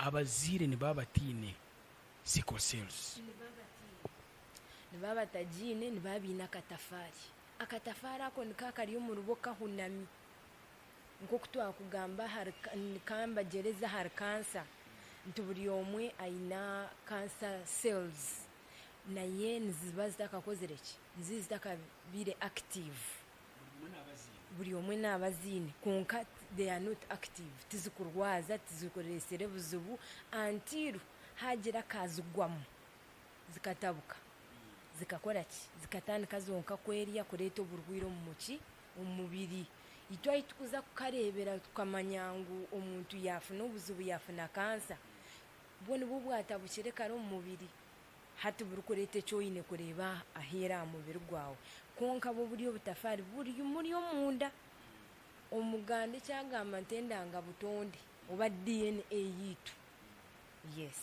Abazaire nibaba bataine sickle cells? Nibaba batagiine, nibaba baine akatafaari. Akatafaari ako niko akari omuribo kahunami. Nk'oku twakugamba ahari kambagyereze ahari kansa, nti buri omwe aine cancer cells naye niziba zitakakozire ki? Niziba zitakabaire active. Buri omwe naaba aziine kwonka they are not active, tizikurwaza, tizikureetsire buzibu until haagira akazigwamu zikatabuka zikakora ki? Zikatandika zonka kwerya kureeta oburwaire omu ki? Omu mubiri. Itwe ahu turikuza kukareebera tukamanya ngu omuntu yaafuna obuzibu yaafuna kansa, bwo nibwo bwatabukire kare omu mubiri. Hati burikureeta eki oine kureeba aheeru aha mubiri gwawe. Kwonka bwo buri obutafaari buri muri omunda. Omuganda eki agamba nti endanga butonde oba DNA yaitu. Yes.